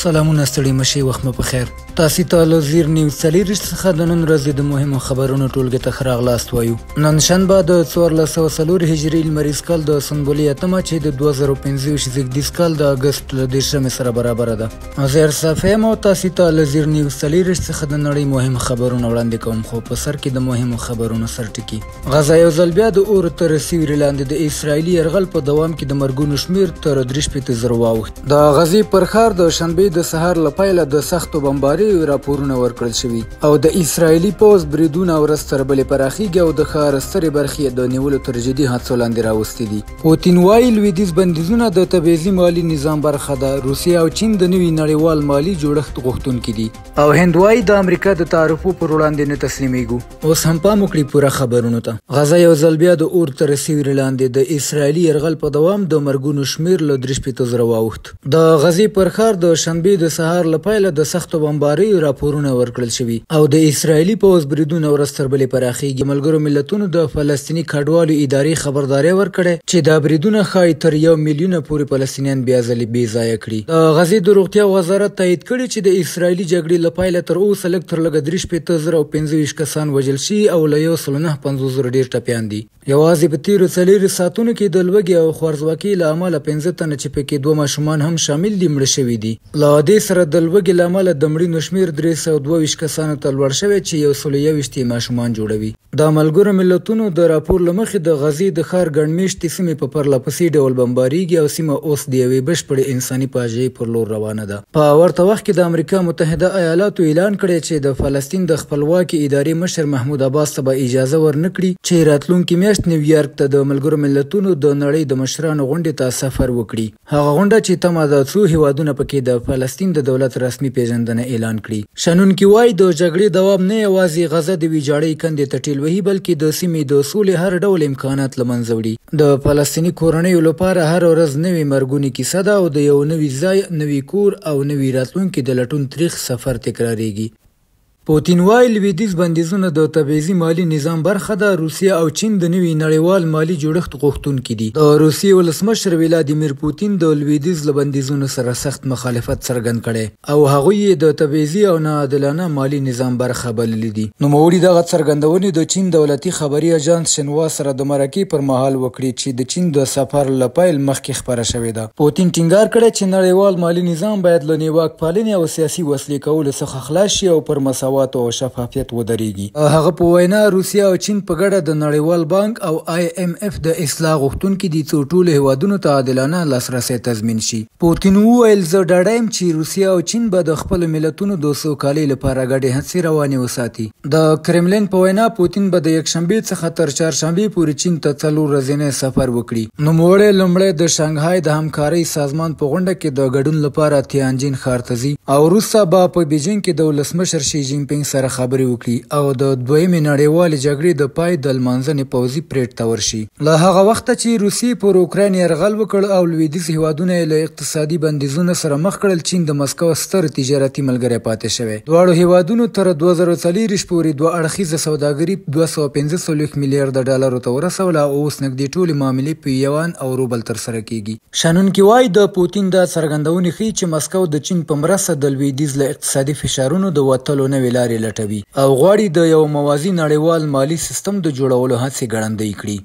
سلامونه ستړي مشي وخت مو په خیر. تاسې ته له زیر نیوز 24 څخه د نن ورځې د مهمو خبرونو ټولګې ته ښه راغلاست وایو. نن شنبه د 1404 هجري لمریز کال د سنبلې 8مه چې د 2025 زېږدیز کال د اګست له 30مې سره برابره ده. زه ارصاف یم او تاسې ته له زیر نیوز 24 څخه د نړۍ مهم خبرونه وړاندې کوم، خو په سر کې د مهمو خبرونو سرټکي. غزه یو ځل بیا د اور تر سیوري لاندې د اسراییلي یرغل په دوام کې د مرګونو شمېر تر 63,000 واوښت. د غزې پر ښار د شنبې د سهار له پیله د سختو بمباریو راپورونه ورکړل شوي او د اسراییلي پوځ بریدونه ورځ تر بلې پراخیږي او د ښار سترې برخې د نیولو تر جدي هڅو لاندې راوستي دي. پوتین وایي لویدیځ بندیزونه د تبعیضي مالي نظام برخه ده، روسیه او چین د نوي نړیوال مالي جوړښت غوښتونکي دي او هند وایي د امریکا د تعرفو پر وړاندې نه تسلیمیږو. اوس هم پام وکړي پوره خبرونو ته. غزه یو ځل بیا د اور تر سیوري لاندې د اسراییلي یرغل په دوام د مرګونو شمېر له 63,000 واوښت. د غزې پر ښار د شنبې د سهار له پیله د سختو بمباریو راپورونه ورکړل شوي او د اسراییلي پوځ بریدونه ورځ تر بلې پراخیږي. ملګرو ملتونو د فلسطیني کډوالو ادارې خبرداری ورکړی چې دا بریدونه ښایي تر 1 میلیون پورې فلسطینیان بیا ځلې بې ځایه کړي. د غزې د روغتیا وزارت تایید کړې چې د اسراییلي جګړې له پیله تر اوسه لږ تر لږه 63,025 کسان وژل شوي او له 159,000 ډېر ټپیان دي. یوازې په تېرو 4 ساعتونو کې د لوږې او خوارځواکۍ له امله 5 تنه چې پکې 2 ماشومان هم شامل دي مړه شوي دي. له دې سره د لوږې له امله د مړینو شمېر 322 کسانو ته لوړ شوی چې 121 یې ماشومان جوړوي. د ملګرو ملتونو د راپور له مخې د غزې د ښار ګڼ مېشتې سیمې په پرله پسې ډول بمباریږي او سیمه اوس د یوې بشپړې انساني فاجعې پر لور روانه ده. په ورته وخت کې د امریکا متحده ایالاتو اعلان کړی چې د فلسطین د خپلواکې ادارې مشر محمود عباس ته به اجازه ورنه کړي چې راتلونکې میاشت نیویارک ته د ملګرو ملتونو د نړۍ د مشرانو غونډې ته سفر وکړي، هغه غونډه چې تمه ده څو هیوادونه پکې د فلسطین د دولت رسمي پیژندنه اعلان کړي. شنونکي وایي د جګړې دوام نه یوازې غزه د ویجاړۍ کندې ته ټیل وهي بلکې د سیمې د سولې هر ډول امکانات له منځه وړي. د فلسطیني کورنیو لپاره هره ورځ نوې مرګونې کیسه ده او د یو نوي ځای، نوي کور او نوي راتلونکي د لټون تریخ سفر تکراریږي. پوتین وایي لویدیځ بندیزونه د تبعیضي مالي نظام برخه ده، روسیه او چین د نوي نړیوال مالي جوړښت غوښتونکي دي. د روسیې ولسمشر ولادیمیر پوتین د لویدیځ له بندیزونو سره سخت مخالفت څرګند کړی او هغوی یې د تبعیضي او ناعادلانه مالي نظام برخه بللي دي. نوموړي دغه څرګندونې د چین دولتي خبري اژانس شنوا سره د مرکې پر مهال وکړې چې د چین د سفر له پیل مخکې خپره شوې ده. پوتین ټینګار کړی چې نړیوال مالي نظام باید له نیواک پالنې او سیاسي وسلې کولو څخه خلاص شي او پر مساوات او شفافیت ودرېږي. هغه په وینا روسیه او چین په ګډه د نړیوال بانک او IMF د اصلاح غوښتونکي دي څو ټولو هیوادونو ته عادلانه لاسرسی تضمین شي. پوتین وویل زه ډاډه یم چې روسیه او چین به د خپلو ملتونو د سوکالۍ لپاره ګډې هڅې روانې وساتي. د کرملین په وینا پوتین به د یکشنبې څخه تر چهارشنبې پورې چین ته 4 ورځنی سفر وکړي. نوموړی لومړی د شانګهای د همکارۍ سازمان په غونډه کې د ګډون لپاره تیانجین ښار ته ځي او وروسته به په بیجینګ کې د ولسمشر شي جین پینګ سره خبرې وکړي او د دویمې نړیوالې جګړې د پای د لمانځنې پوځي پریډ ته ورشي. له هغه وخته چې روسیې پر اوکراین یرغل وکړ او لویدیځ هیوادونه یې له اقتصادي بندیزونو سره مخ کړل، چین د مسکو ستر تجارتي ملګری پاتې شوی. دواړو هیوادونو تر 2024 پورې دوه اړخیزه سوداګري 245 میلیارده ډالرو ته ورسوله او اوس نږدې ټولې معاملې په یوان او روبل ترسره کیږي. شنونکي وایي د پوتین دا څرګندونې ښیي چې مسکو د چین په مرسته د لویدیځ له اقتصادي فشارونو د وتلو نوې لارې لټوي او غواړي د یو موازي نړیوال مالي سیستم د جوړولو هڅې ګړندۍ کړي.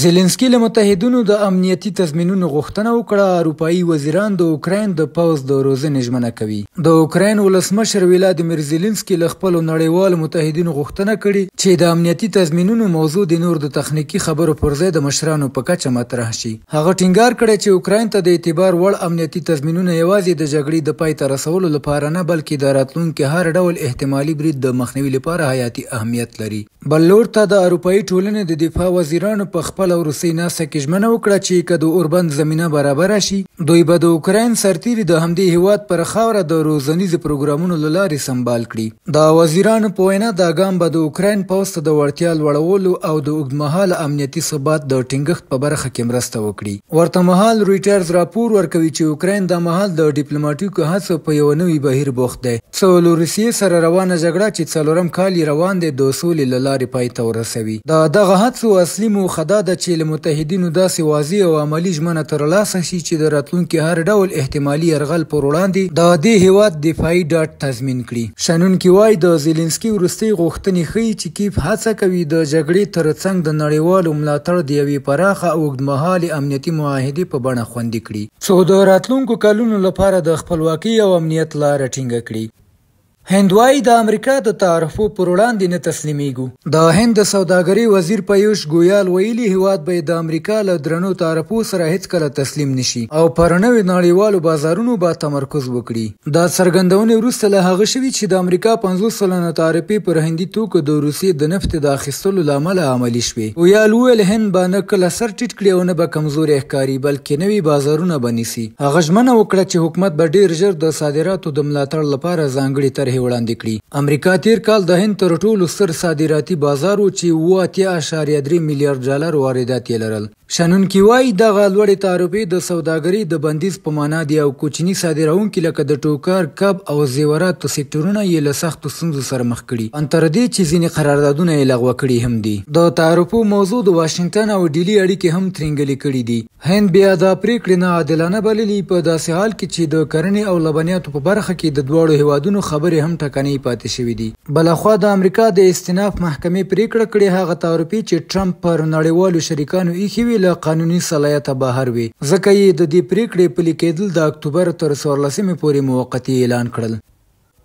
زیلنسکي له متحدینو د امنیتي تضمینونو غوښتنه وکړه. اروپایي وزیران د اوکراین د پوځ د روزنې ژمنه کوي. د اوکراین ولسمشر ولادیمیر زیلنسکي له خپلو نړیوالو متحدینو غوښتنه کړې چې د امنیتي تضمینونو موضوع د نور د تخنیکي خبرو پر ځای د مشرانو په کچه مطرح شي. هغه ټینګار کړی چې اوکراین ته د اعتبار وړ امنیتي تضمینونه یوازې د جګړې د پای ته رسولو لپاره نه بلکې د راتلونکي هر ډول احتمالي برید د مخنیوي لپاره حیاتي اهمیت لري. بل لور ته د اروپایي ټولنې د دفاع وزیرانو په خپله وروستۍ ناسته کې ژمنه وکړه چې که د اوربند زمینه برابره شي، دوی به د اوکراین سرتیري د همدې هیواد پر خاوره د روزنیزو پروګرامونو له لارې سمبال کړي. د وزیرانو په وینا دا ګام به د اوکراین پوځ ته د وړتیا لوړولو او د اوږدمهاله امنیتي ثبات د ټینګښت په برخه کې مرسته وکړي. ورته مهال رویټرز راپور ورکوي چې اوکراین دا مهال د ډیپلوماټیکو هڅو په یوه نوي بهیر بوخت دی څو له روسیې سره روانه جګړه چې 4 کال یې روان دی د سولې له لارې پای ته ورسوي. د دغه هڅو اصلي موخه دا ده چې له متحدینو داسې واضح او عملي ژمنه ترلاسه شي چې د راتلونکي هر ډول احتمالي یرغل پر وړاندې د دې هیواد دفاعي ډاډ تضمین کړي. شنونکي وايي، د زیلینسکي وروستۍ غوښتنې ښيي چې کیف هڅه کوي د جګړې ترڅنګ د نړیوالو ملاتړ د یوې پراخه او اوږدمهالې امنیتي معاهدې په بڼه خوندي کړي، څو د راتلونکو کلونو لپاره د خپلواکۍ او امنیت لاره ټینګه کړي. هند وايي، د امریکا د تعرفو پر وړاندې نه تسلیمیږو. د هند د سوداګرۍ وزیر پیوش ګویال ویلي، هیواد به یې د امریکا له درنو تعرفو سره هیڅکله تسلیم نشي او پر نویو نړیوالو بازارونو به تمرکز وکړي. دا څرګندونې وروسته له هغه شوي چې د امریکا 50% تعرفې پر هندي توکو د روسیې د نفتو د اخیستلو له امله عملي شوې. ګویال وویل، هند به نه کله سر ټیټ کړي او نه به کمزوری ښکاري، بلکې نوي بازارونه به نیسي. هغه ژمنه وکړه چې حکومت به ډېر ژر د صادراتو د ملاتړ لپاره ځانګړې طرحې وړاندې کړي. امریکا تیر کال د هند تر ټولو ستر صادراتي بازار و چې 87.3 میلیارډ ډالر واردات یې لرل. شنونکي وايي، دغه لوړې تعرفې د سوداګرۍ د بندیز په معنا دي او کوچني صادرونکي لکه د ټوکر، کب او زیوراتو سکتورونه یې له سختو ستونزو سره مخ کړي، ان تر دې چې ځینې قراردادونه یې لغوه کړي هم دي. د تعرفو موضوع د واشنګټن او ډیلي اړیکې هم ترینګلې کړې دي. هند بیا دا پرېکړې ناعادلانه بللي، په داسې حال کې چې د کرنې او لبنیاتو په برخه کې د دواړو هیوادونو خبرې هم ټکنۍ پاتې شوې دي. بلخوا د امریکا د استیناف محکمې پرېکړه کړې، هغه تعرفې چې ټرمپ پر نړیوالو شریکانو ایښې وې له قانوني صلاحیته بهر وې، ځکه یې د دې پرېکړې پلي کېدل د اکتوبر تر 14مې پورې موقتي اعلان کړل.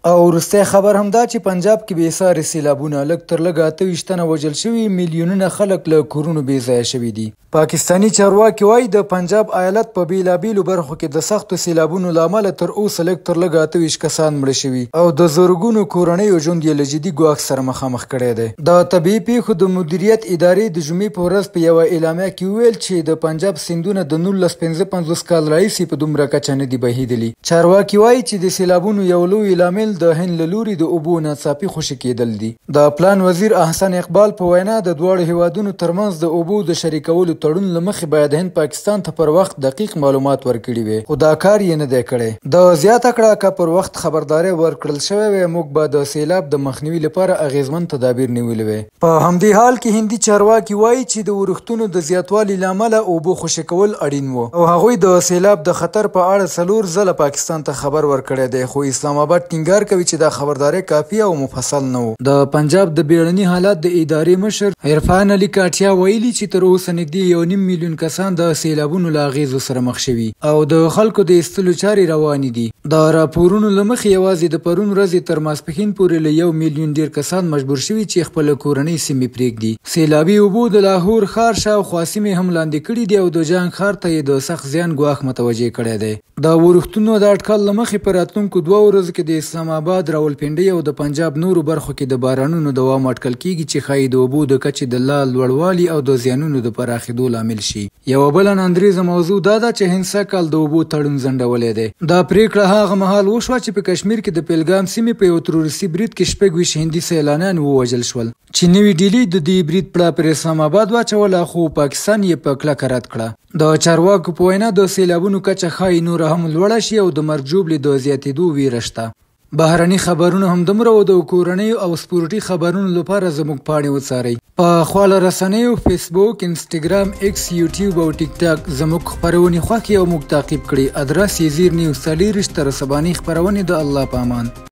او وروستی خبر هم دا چې پنجاب کې بې ساري سیلابونه، لږ تر لږه 28 تنه وژل شوي، میلیونونه خلک له کورونو بې ځایه شوي دي. پاکستاني چارواکي وايي، د پنجاب ایالت په بېلابېلو برخو کې د سختو سیلابونو له امله تر اوسه لږ تر لږه 28 کسان مړه شوي او د زرګونو کورنیو ژوند یې له جدي ګواښ سره مخامخ کړی دی. د طبیعي پېښو د مدیریت ادارې د جمعې په ورځ په یوه اعلامیه کې وویل چې د پنجاب سیندونه د 1955 کال راهیسې په دومره کچه نه دي بهېدلي. چارواکي وايي چې د سیلابونو یو لوی لامل د هند له لوري د اوبو ناڅاپي خوشې کېدل دي. د پلان وزیر احسن اقبال په وینا، د دواړو هیوادونو ترمنځ د اوبو د شریکولو تړون له مخې باید هند پاکستان ته پر وخت دقیق معلومات ورکړي وي، خو دا کار یې نه دی کړی. ده زیاته کړه، که پر وخت خبرداری ورکړل شوی وی، موږ به د سیلاب د مخنیوي لپاره اغېزمن تدابیر نیولي وی. په همدې حال کې هندي چارواکي وايي چې د ورښتونو د زیاتوالي له امله اوبو خوشې کول اړین و او هغوی د سیلاب د خطر په اړه 4 ځله پاکستان ته خبر ورکړی دی، خو اسلام اباد ټینګار کوي چې دا خبرداری کافي او مفصل نه و. د پنجاب د بیړني حالت د ادارې مشر عرفان علي کاټیا ویلي چې تر اوسه نږدې 1.5 میلیون کسان د سیلابونو له اغېزو سره مخ شوي او د خلکو د ایستلو چارې روانې دي. د راپورونو له مخې یوازې د پرون ورځې تر ماسپښین پورې له 1 میلیون ډېر کسان مجبور شوي چې خپله کورنۍ سیمې پرېږدي. سیلابي اوبو د لاهور ښار شاوخوا سیمې هم لاندې کړې دي او د جنګ ښار ته یې د سخت زیان ګواښ متوجه کړی دی. د ورښتونو د اټکل له مخې په راتلونکو 2 ورځو کې د اسلام اباد، راولپنډۍ او د پنجاب نورو برخو کې د بارانونو دوام اټکل کیږي چې ښايي د اوبو د کچې د لا لوړوالي او د زیانونو د پراخېدو لامل شي. یوه بله ناندریزه موضوع دا ده چې هند سږ کال د اوبو تړون ځنډولی دی. دا پرېکړه هغه مهال وشوه چې په کشمیر کې د پیلګام سیمې په یو تروریستي برید کې 26 هندي سیلانیان ووژل شول، چې نوي ډیلي د دې برید پړه پر اسلام اباد واچوله، خو پاکستان یې په کلکه رد کړه. د چارواکو په وینا د سیلابونو کچه ښايي نوره هم لوړه شي او د مرګ ژوبلې د زیاتېدو ویره شته. بهرني خبرونه هم دومره و. د کورنیو او سپورټي خبرونو لپاره زموږ پاڼې وڅارئ. په خواله رسنیو فیسبوک، انسټاګرام، ایکس، یوټیوب او ټیک ټاک زموږ خپرونې خوښې او موږ تعقیب کړئ. ادرس یې زیر نیوز 24. تر سبانۍ خپرونې د الله په امان.